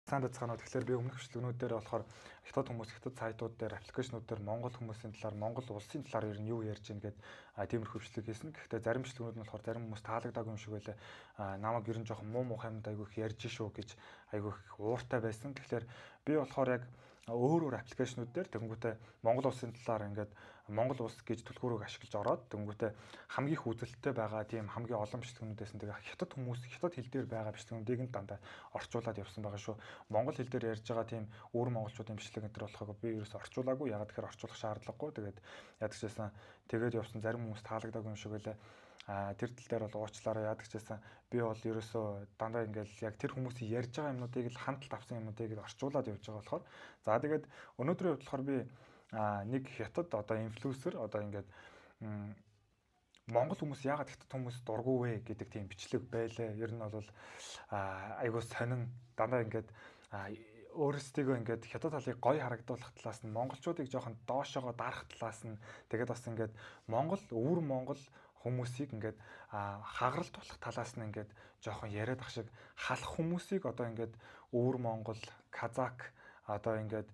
Сайн байцгаана уу. Тэгэхээр би өмнөх бичлэгнүүд дээр болохоор хятад хүмүүс, хятад сайтууд дээр, application ууд дээр Монгол хүмүүсийн талаар, Монгол улсын талаар ер нь юу ярьж байна гээд тиймэрхүү бичлэг хийсэн. Гэхдээ зарим бичлэгнүүд нь болохоор зарим хүмүүс таалагдаагүй юм шиг байлаа. Намайг ер нь жоохон муу муухай юмд айгүй их ярьж шүү гэж айгүй их ууртай байсан. Тэгэхээр би болохоор яг өөр өөр application ууд дээр тэгэнгүүтээ Монгол улсын талаар ингээд Монгол улс гэж түлхүүрийг ашиглаж ороод тэгэнгүүтээ хамгийн их үзэлттэй байгаа тийм хамгийн олон бичлэгнүүдээс нь тэгээ хятад хүмүүс, хятад хэл дээр байгаа бичлэгнүүдийг нь дандаа орчуулад явсан байгаа шүү. Монгол хэл дээр ярьж байгаа тийм өвөр монголчуудын бичлэг энэ төр болохыг би ерөөсө орчуулаагүй. Ягаад гэхээр орчуулах шаардлагагүй. Тэгээд яадаг ч байсан тэгээд явсан, зарим хүмүүс таалагдаагүй юм шиг байлаа. Тэр тал дээр бол уучлаарай. Яадаг ч байсан би бол ерөөсөө дандаа ингээл яг тэр хүмүүсийн ярьж байгаа юмнуудыг л, хандлт авсан юмнуудыг л орчуулад явж байгаа болохоор. За, тэгээд өнөөдрийн хувьд болохоор би нэг хятад одоо инфлюенсер одоо ингээд Монгол хүмүүс яагаад хятад хүмүүс дургүй вэ гэдэг тийм бичлэг байлаа. Ер нь бол айгуу сонин, дандаа ингээд өөрсдийгөө ингээд хятад талыг гоё харагдуулах талаас нь, монголчуудыг жоохон доошоогоо дарах талаас нь, тэгээд бас ингээд Монгол, өвөр Монгол хүмүүсийг ингээд хагаралтуулах талаас нь ингээд жоохон яриад ах шиг, халах хүмүүсийг одоо ингээд өвөр Монгол, казак, одоо ингээд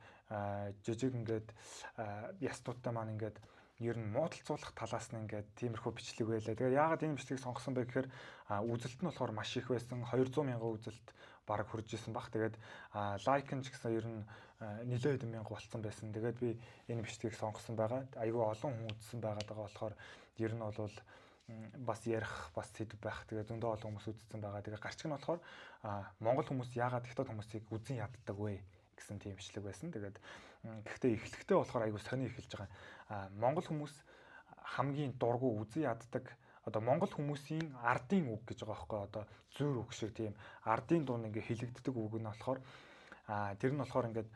жижиг ингээд ястуудтай маань ингээд ер нь муудалцуулах талаас нь ингээд тиймэрхүү бичлэг байлаа. Тэгээ яагаад энэ бичлэгийг сонгосон бэ гэхээр үзэлт нь болохоор маш их байсан. 200 мянган үзэлт бараг хүрж исэн баг. Тэгээд like нь ч гэсэн ер нь нэлээд хэдэн мянга болцсон байсан. Тэгээд би энэ бичлэгийг сонгосон байгаа. Айгүй олон хүн үзсэн байгаад байгаа болохоор ер нь бол бас ярих бас сэдэв байх. Тэгээ зөндөө олон хүмүүс үзсэн байгаа. Тэгээ гарчиг нь болохоор Монгол хүмүүс яагаад хятад хүмүүсийг үзэн яддаг вэ гэсэн тийм бичлэг байсан. Тэгээд гэхдээ эхлэхдээ болохоор айгүй сони эхэлж байгаа. Монгол хүмүүс хамгийн дургу, үзэн яддаг, одоо Монгол хүмүүсийн ардын үг гэж байгаа байхгүй, одоо зүйр үг шиг тийм ардын дунд ингээ хэлэгддэг үг нь болохоор тэр нь болохоор ингээд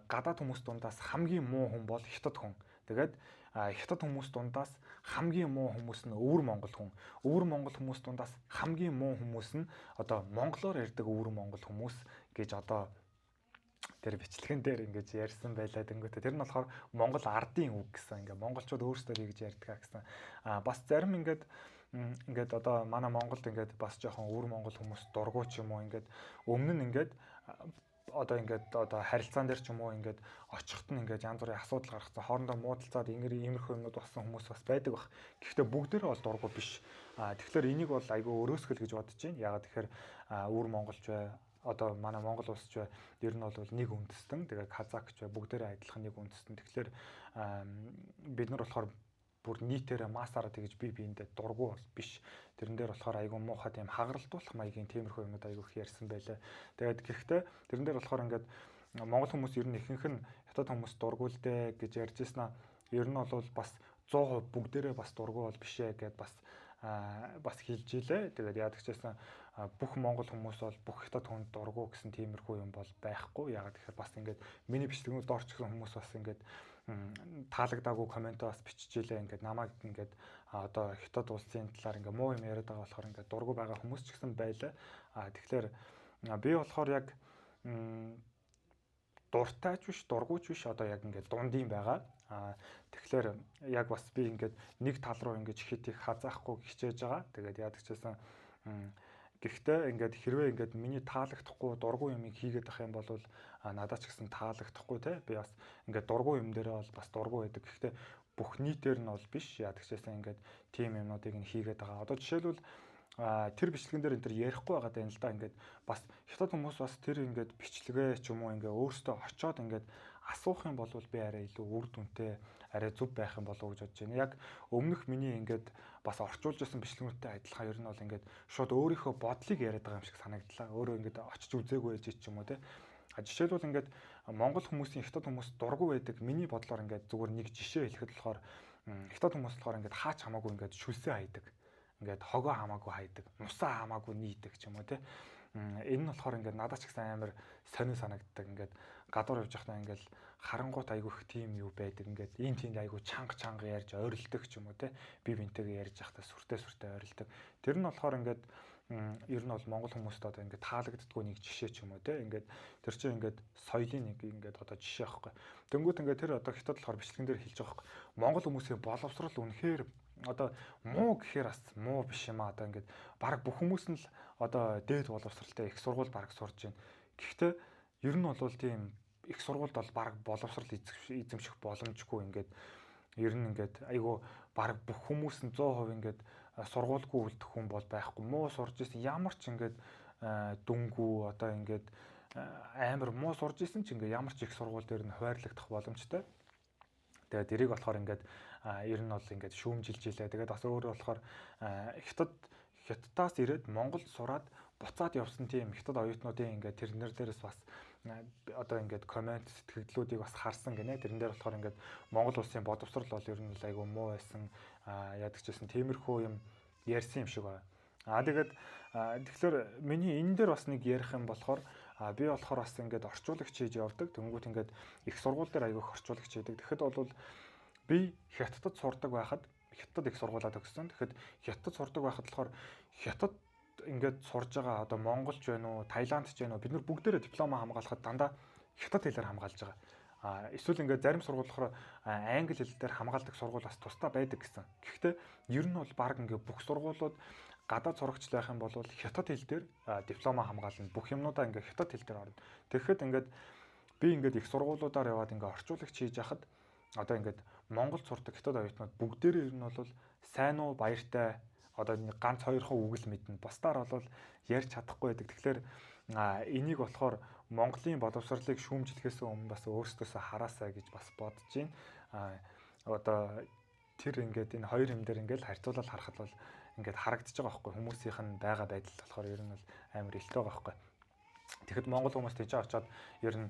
гадаад хүмүүс дундаас хамгийн муу хүн бол хятад хүн. Тэгээд хятад хүмүүс дундаас хамгийн муу хүмүүс нь өвөр монгол хүн. Өвөр монгол хүмүүс дундаас хамгийн муу хүмүүс нь одоо монголоор ярьдаг өвөр монгол хүмүүс гэж одоо тэр бичлэгэн дээр ингэж ярьсан байлаа. Тэнгүүтээ тэр нь болохоор Монгол ардын үг гэсэн, ингээ монголчууд өөрсдөө тэгж ярьдаг гэсэн. Бас зарим ингээд одоо манай Монголд ингээд бас жоохон өвөр монгол хүмүүс дургу ч юм уу, ингээд өмнө нь ингээд одоо ингээд одоо харилцаан дээр ч юм уу ингээд очихт нь ингээд янз бүрийн асуудал гаргацсан, хоорондоо муудалцаад ингэр иймэрхүү юмнууд болсон хүмүүс бас байдаг бах. Гэхдээ бүгдээрээ бол дургу биш. Тэгэхээр энийг бол айгүй өрөөсгөл гэж бодож байна. Яагаад тэгэхээр өвөр монголч бай, одоо манай Монгол улс ч бай, ер нь бол нэг үндэстэн, тэгээ казак ч бай, бүгдээрээ адилхан нэг үндэстэн. Тэгэхээр бид нар болохоор бүр нийтээрээ массаараа тэгж бие биендээ дургу бол биш. Тэрэн дээр болохоор айгүй муухай тийм хагаралтуулах маягийн тиймэрхүү юмнууд айгүй их ярьсан байлаа. Тэгээд гэхдээ тэрэн дээр болохоор ингээд Монгол хүмүүс ер нь ихэнх нь хятад хүмүүс дургу л дээ гэж ярьж ирсэн аа. Ер нь бол бас 100% бүгдээрээ бас дургу бол биш ээ гэд бас хэлж илээ. Тэгээд яадаг ч гэсэн бүх монгол хүмүүс бол бүх хятад хүнд дургу гэсэн тиймэрхүү юм бол байхгүй. Яагаад гэхээр бас ингээд миний бичлэгнүүд доор ч гэсэн хүмүүс бас ингээд таалагдаагүй comment бас биччихилээ. Ингээд намайг ингээд одоо хятад улсын талаар ингээд муу юм яриад байгаа болохоор ингээд дургу байгаа хүмүүс ч гэсэн байлаа. Тэгэхээр би болохоор яг дуртай ч биш, дургуйч биш, одоо яг ингээд дундын байгаа. Тэгэхээр яг бас би ингээд нэг тал руу ингээд хит их хазаахгүй хичээж байгаа. Тэгээд яадаг ч гэсэн гэхдээ ингээд хэрвээ ингээд миний таалагдахгүй, дургу юмыг хийгээд ах юм бол надад ч гэсэн таалагдахгүй те. Би бас ингээд дургу юм дээрээ бол бас дургу байдаг. Гэхдээ бүх нийтээр нь бол биш. Яадаг ч гэсэн ингээд тийм юмнуудыг нь хийгээд байгаа. Одоо жишээлбэл тэр бичлэгэн дээр энэ төр ярихгүй байгаа даа л да. Ингээд бас хятад хүмүүс бас тэр ингээд бичлэгээ ч юм уу ингээд өөрсдөө очиод ингээд асуух юм бол би арай илүү үр дүнтэй, арай зөв байх юм болов уу гэж бодож байна. Яг өмнөх миний ингээд бас орчуулж байсан бичлэгнүүдтэй адилхан ер нь бол ингээд шууд өөрийнхөө бодлыг яриад байгаа юм шиг санагдлаа. Өөрөө ингээд очиж үзээгүй байж ч юм уу те. Жишээлбэл, ингээд Монгол хүмүүсийн хятад хүмүүс дургу байдаг. Миний бодлоор ингээд зүгээр нэг жишээ хэлэхэд болохоор хятад хүмүүс болохоор ингээд хаач хамаагүй ингээд шүлсээ хайдаг. Ингээд хогоо хамаагүй хайдаг. Нусаа хамаагүй нийдэг ч юм уу те. Энэ нь болохоор ингээд надад ч гэсэн амар сонин санагддаг. Ингээд гадуур явж байхдаа ингээд харангуут айгүй их тийм юу байдаг. Ингээд ийм тиймд айгүй чанга чанга ярьж ойролдог ч юм уу те. Би бинтэйгээ ярьж байхдаа сүртэй сүртэй ойролдог. Тэр нь болохоор ингээд ер нь бол монгол хүмүүст одоо ингээд таалагддаггүй нэг жишээ ч юм уу те. Ингээд тэр чинь ингээд соёлын нэг ингээд одоо жишээ аахгүй. Тэнгүүт ингээд тэр одоо хятад болохоор бичлэгэн дээр хэлж байгаа байхгүй. Монгол хүмүүсийн боловсрол үнэхээр одоо муу гэхээр бас муу биш юм а. Одоо ингээд баг бүх хүмүүс нь л одоо дээд боловсралтай, их сургууль баг сурж байна. Гэхдээ Ер нь бол тийм их сургуульд бол баг боловсрал эзэмших боломжгүй, ингээд ер нь ингээд айгу баг бүх хүмүүс нь 100% ингээд сургуульгүй үлдэх хүн бол байхгүй. Муу сурж исэн ямар ч ингээд дүнгүү, одоо ингээд амар муу сурж исэн ч ингээд ямар ч их сургууль дээр нь хуваарлагдах боломжтой. Тэгээд тэрийг болохоор ингээд ер нь бол ингээд шүүмжилж илээ. Тэгээд бас өөрөө болохоор Хятадаас ирээд Монголд сураад буцаад явсан тийм хятад оюутнуудын ингээд тэрнэр дээрээс бас одоо ингээд коммент сэтгэгдлүүдийг бас харсан гинэ. Тэрэн дээр болохоор ингээд Монгол улсын боловсрол бол ер нь л айгүй муу байсан, яадаг ч гэсэн тиймэрхүү юм ярьсан юм шиг байна. Тэгээд тэгэхээр миний энэ дээр бас нэг ярих юм болохоор би болохоор бас ингээд орчуулагч хийж явдаг. Тэнгүүт ингээд их сургууль дээр айгүй их орчуулагч хийдэг. Тэгэхэд бол би Хятадд сурдаг байхад, Хятад их сургуулаа төгссөн. Тэгэхэд Хятад сурдаг байхад болохоор Хятад ингээд сурж байгаа одоо монголч байна уу, таиландч байна уу, бид нар бүгдээрээ диплома хамгаалахад дандаа хятад хэлээр хамгаалж байгаа. Эсвэл ингээд зарим сургууль болохоор англи хэл дээр хамгаалдаг сургууль бас тусдаа байдаг гэсэн. Гэхдээ ер нь бол баг ингээд бүх сургуулиуд гадаад сурагч байх юм бол хятад хэл дээр диплома хамгаална. Бүх юмнуудаа ингээд хятад хэл дээр орно. Тэгэхэд ингээд би ингээд их сургуулиудаар яваад ингээд орчуулагч хийж яхад одоо ингээд Монголд сурдаг хятад оюутнууд бүгдээрээ ер нь бол сайн уу, баяртай, одоо нэг ганц хоёрхон үг л мэднэ. Бусдаар бол ярьж чадахгүй байдаг. Тэгэхээр энийг болохоор Монголын боловсролыг шүүмжлэхээс өмнө бас өөрсдөөсөө хараасай гэж бас бодож байна. Одоо тэр ингээд энэ хоёр юм дээр ингээд харьцуулаад харахад бол ингээд харагдаж байгаа байхгүй, хүмүүсийнх нь байгаа байдал болохоор ер нь бол амар илт байгаа байхгүй. Тэгэхэд Монгол хүмүүс тийч очиод ер нь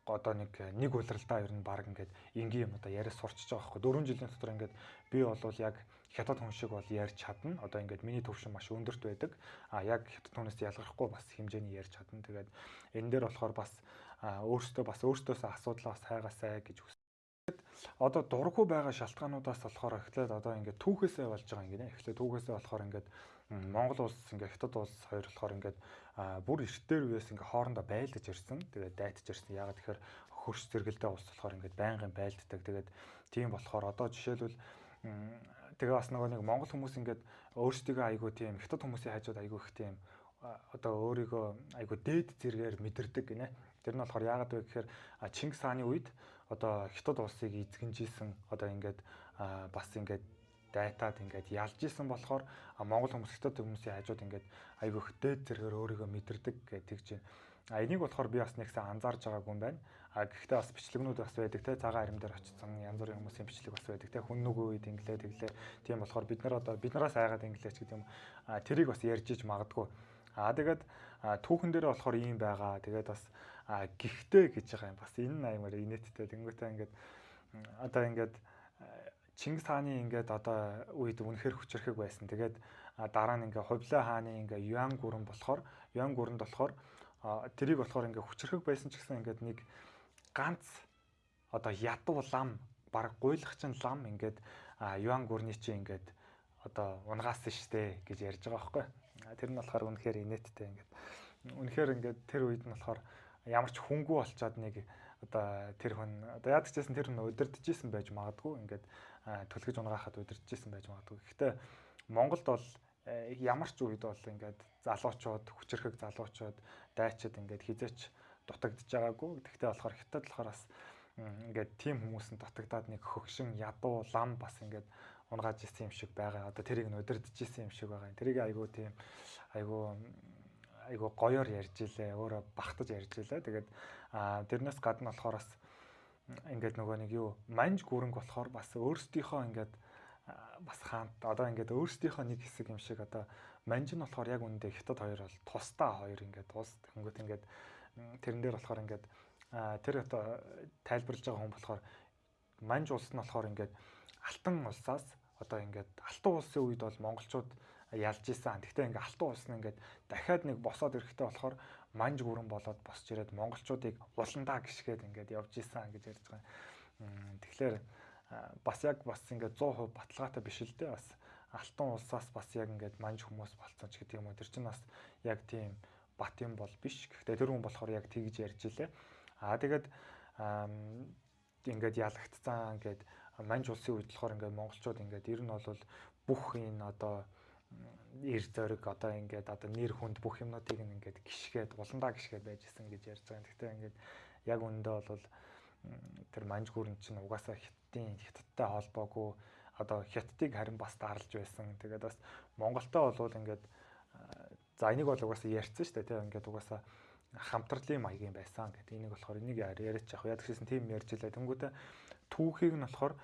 одоо нэг улиралдаа ер нь баг ингээд энгийн юм одоо яриа сурчиж байгаа байхгүй. 4 жилийн дотор ингээд би бол яг хятад хүн шиг бол ярьж чадна. Одоо ингээд миний төвшин маш өндөрт байдаг. Яг хятад хүнээс ялгархгүй бас хэмжээний ярьж чадна. Тэгээд энэ дээр болохоор бас өөрсдөө бас өөрсдөөсөө асуудлаа бас хайгаасай гэж хүсэж. Одоо дургу байгаа шалтгаануудаас болохоор эхлээд одоо ингээд түүхээсээ болж байгаа юм гинэ. Эхлээд түүхээсээ болохоор ингээд Монгол улс, ингээд Хятад улс хоёр болохоор ингээд бүр эртээр үеэс ингээд хоорондоо байлдаж ирсэн. Тэгээд дайтаж ирсэн. Яагаад тэгэхээр хөрш зэрэгэлдээ улс болохоор ингээд байнгын байлддаг. Тэгээд тийм болохоор одоо жишээлбэл тэгээ бас нөгөө нэг Монгол хүмүүс ингээд өөрсдийгөө айгүй тийм хятад хүмүүсийн хажууд айгүй их тийм одоо өөрийгөө айгүй дээд зэрэгээр мэдэрдэг гинэ. Тэр нь болохоор яагаад вэ гэхээр Чингис хааны үед одоо хятад улсыг эзэгнжсэн, одоо ингээд бас ингээд дайтаад ингээд ялж исэн болохоор Монгол хүмүүс хятад хүмүүсийн хажууд ингээд айгүй их дээд зэрэгээр өөрийгөө мэдэрдэг гэж тэгж байна. Энийг болохоор би бас нэгсэн анзаарж байгаагүй юм байна. Гэхдээ бас бичлэгнүүд бас байдаг те, цагаан арим дээр очсон янз бүрийн хүмүүсийн бичлэг бас байдаг те, хүн нөгөө үед инглээ тэглээ. Тийм болохоор бид нар одоо биднээс айгаад инглээч гэдэг юм. Тэрийг бас ярьж иж магадгүй. Тэгээд түүхэн дээр болохоор ийм байгаа. Тэгээд бас гихтэй гэж байгаа юм. Бас энэ нь аймаар инээдтэй. Тэнгүүтээ ингээд одоо ингээд Чингис хааны ингээд одоо үед үнэхэр хүчрхэг байсан. Тэгээд дараа нь ингээд Хувлаа хааны ингээд Юан гүрэн болохоор Юан гүрэнд болохоор тэрийг болохоор ингээд хүчрхэг байсан ч гэсэн ингээд нэг ганц одоо ядуу лам, баг гуйлагчин лам ингээд Юан гүрний чи ингээд одоо унгаасан штэ гэж ярьж байгаа байхгүй. Тэр нь болохоор үнэхээр инээдтэй, ингээд үнэхээр ингээд тэр үед нь болохоор ямар ч хүнгүй болчоод нэг одоо тэр хүн одоо яадаг ч гэсэн тэр хүн удирдахжсэн байж магадгүй, ингээд түлхэж унгаахад удирдахжсэн байж магадгүй. Гэхдээ Монголд бол ямар ч үед бол ингээд залуучууд, хүчрхэг залуучууд, дайчид ингээд хизээч дутагдж байгаагүй. Гэхдээ болохоор хятад болохоор бас ингээд тийм хүмүүс нь дутагдаад нэг хөгшин ядуу лам бас ингээд унгааж исэн юм шиг байгаа. Одоо тэрийг нь удирдах исэн юм шиг байгаа. Тэрийг айгүй тийм айгүй гоёор ярьж илээ. Өөрөө багтаж ярьж илээ. Тэгээд тэрнээс гадна болохоор бас ингээд нөгөө нэг юу манж гүрэнг болохоор бас өөрсдийнхөө ингээд бас хаант одоо ингээд өөрсдийнхөө нэг хэсэг юм шиг, одоо манж нь болохоор яг үүндээ хятад хоёр бол тусдаа хоёр ингээд улс. Тэнгүүт ингээд тэрэн дээр болохоор ингээд тэр одоо тайлбарлаж байгаа хүн болохоор манж улс нь болохоор ингээд алтан улсаас одоо ингээд алтан улсын үед бол монголчууд ялж исэн. Гэхдээ ингээд алтан улс нь ингээд дахиад нэг босоод ирэхдээ болохоор манж гүрэн болоод босч ирээд монголчуудыг уландаа гიშгээд ингээд явж исэн гэж ярьж байгаа. Тэгэхээр бас яг бас ингээд 100% баталгаатай биш л дээ. Бас алтан улсаас бас яг ингээд манж хүмүүс болцсон ч гэдэг юм уу. Тэр чинь бас яг тийм бат юм бол биш. Гэхдээ тэр хүн болохоор яг тэгж ярьж илээ. Тэгээд ингээд ялагдцсан ингээд манж улсын үед болохоор ингээд монголчууд ингээд ер нь бол бүх энэ одоо эр зориг одоо ингээд одоо нэр хүнд бүх юмнуудыг ингээд гიშгээд уландаа гიშгээд байж исэн гэж ярьж байгаа. Гэхдээ ингээд яг үнэндээ бол тэр манжгүрэн чинь угаасаа хятадын хятадтай холбоогүй, одоо хятадыг харин бас дарлж байсан. Тэгээд бас Монголтой бол ингээд за энийг бол угаасаа ярьсан шүү дээ, тийм, ингээд угаасаа хамтралын маягийн байсан гэдэг. Энийг болохоор энийг яриач яах вэ? Яг гэжсэн тийм ярьж илээ. Тэнгүүтээ түүхийг нь болохоор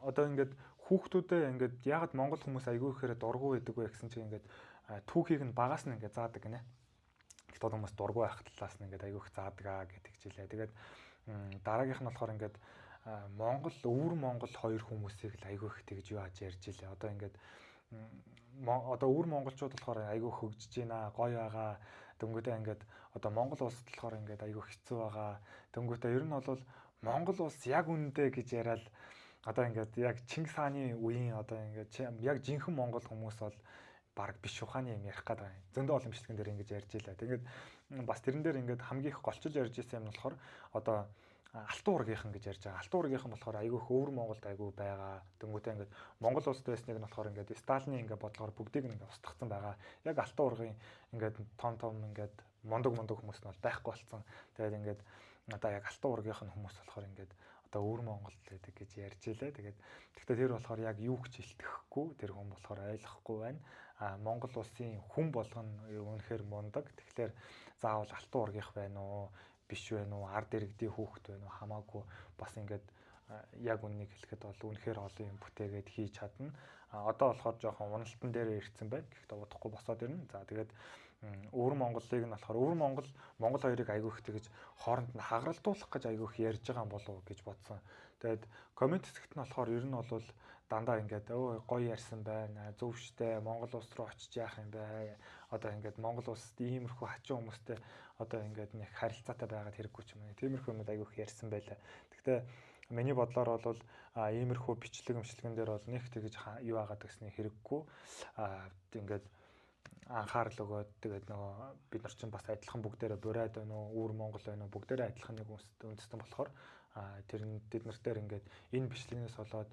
одоо ингээд хүүхдүүдээ ингээд яагаад монгол хүмүүс айгүй ихээр дургу байдаг вэ гэсэн чинь ингээд түүхийг нь багаас нь ингээд заадаг гинэ. Хятад хүмүүс дургу байх талаас нь ингээд айгүй их заадаг аа гэдэг чилээ. Тэгээд дараагийнх нь болохоор ингээд Монгол, өвөр Монгол хоёр хүмүүсийг л айгүй их тэгж юу яаж ярьж илээ. Одоо ингээд одоо өвөр монголчууд болохоор айгүй хөгжиж байна, гоё байгаа. Дөнгөдөө ингээд одоо Монгол улсад болохоор ингээд айгүй хэцүү байгаа. Дөнгөдөө ер нь бол Монгол улс яг үнэндээ гэж яриад одоо ингээд яг Чингис хааны үеийн одоо ингээд яг жинхэнэ монгол хүмүүс бол баг биш ухааны юм ярих гээд байгаа юм. Зөндөө олон бичлэгэн дээр ингэж ярьж илээ. Тэгээд бас тэрэн дээр ингээд хамгийн их голчилж ярьж исэн юм нь болохоор одоо алтан ургийнхан гэж ярьж байгаа. Алтан ургийнхан болохоор айгүй их өвөр Монголд айгүй байгаа. Дөнгөтэй ингээд Монгол улсад байсныг нь болохоор ингээд Сталины ингээд бодлогоор бүгдийг нь ингээд устгацсан байгаа. Яг алтан ургийн ингээд том том ингээд мундаг мундаг хүмүүс нь бол байхгүй болсон. Тэгээд ингээд одоо яг алтан ургийнх нь хүмүүс болохоор ингээд одоо өвөр Монгол гэдэг гэж ярьж илээ. Тэгээд гэхдээ тэр болохоор яг юу ч илтгэхгүй, тэр хүн болохоор ойлгохгүй байна. А Монгол улсын хүн болгоно үнэхээр мундаг. Тэгэхээр заавал алтан ургийнх байна уу, биш байна уу, ард иргэдийн хүүхэд байна уу, хамаагүй бас ингээд яг үннийг хэлэхэд бол үнэхээр олон юм бүтээгээд хийж чадна. А одоо болохоор жоохон уналтан дээр ирсэн байна. Гэхдээ удахгүй босоод ирнэ. За тэгээд өвөр Монголыг нь болохоор өвөр Монгол Монгол хоёрыг айгүй их тэгж хооронд нь хагаралдуулах гэж айгүй их ярьж байгаа юм болов уу гэж бодсон. Тэгээд коммент хэсэгт нь болохоор ер нь бол дандаа ингээд өө гоё ярьсан байна. Зөв штэ, Монгол улс руу очиж яах юм бэ? Одоо ингээд Монгол улсад иймэрхүү хачин хүмүүстэй одоо ингээд нэг харилцаатай байгаад хэрэггүй ч юм уу. Тиймэрхүү юмуд айгүй их ярьсан байлаа. Гэхдээ миний бодлоор бол иймэрхүү бичлэг өмчлөгөн дээр бол нэг тэгж юу агаад гэсний хэрэггүй. Ингээд анхаарал өгөөд тэгээд нөгөө бид нар чинь бас адилхан бүгдээрээ бурайд байна уу, өвөр Монгол байна уу, бүгдээрээ адилхан нэг үндэстэн болохоор тэр нь бид нар дээр ингээд энэ бичлэгнээс болоод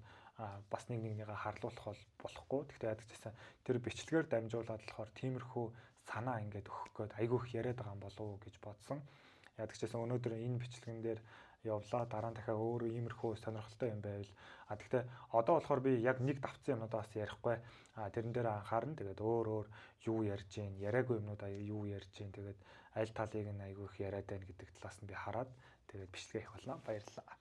бас нэг нэгнийгээ харлуулах бол болохгүй. Гэхдээ яадаг ч гэсэн тэр бичлэгээр дамжуулаад болохоор тиймэрхүү санаа ингээд өгөх гээд айгүй их яриад байгаа юм болов уу гэж бодсон. Яадаг ч гэсэн өнөөдөр энэ бичлэгэн дээр явлаа, дараа нь дахиад өөр иймэрхүү сонирхолтой юм байвал гэхдээ одоо болохоор би яг нэг давцсан юмнуудаа бас ярихгүй. Тэрэн дээр анхаарна. Тэгээд өөр өөр юу ярьж гин, яриаггүй юмнуудаа юу ярьж гин, тэгээд аль талыг нь айгүй их яриад байна гэдэг талаас нь би хараад тэгээд бичлэгээ их болно. Баярлалаа.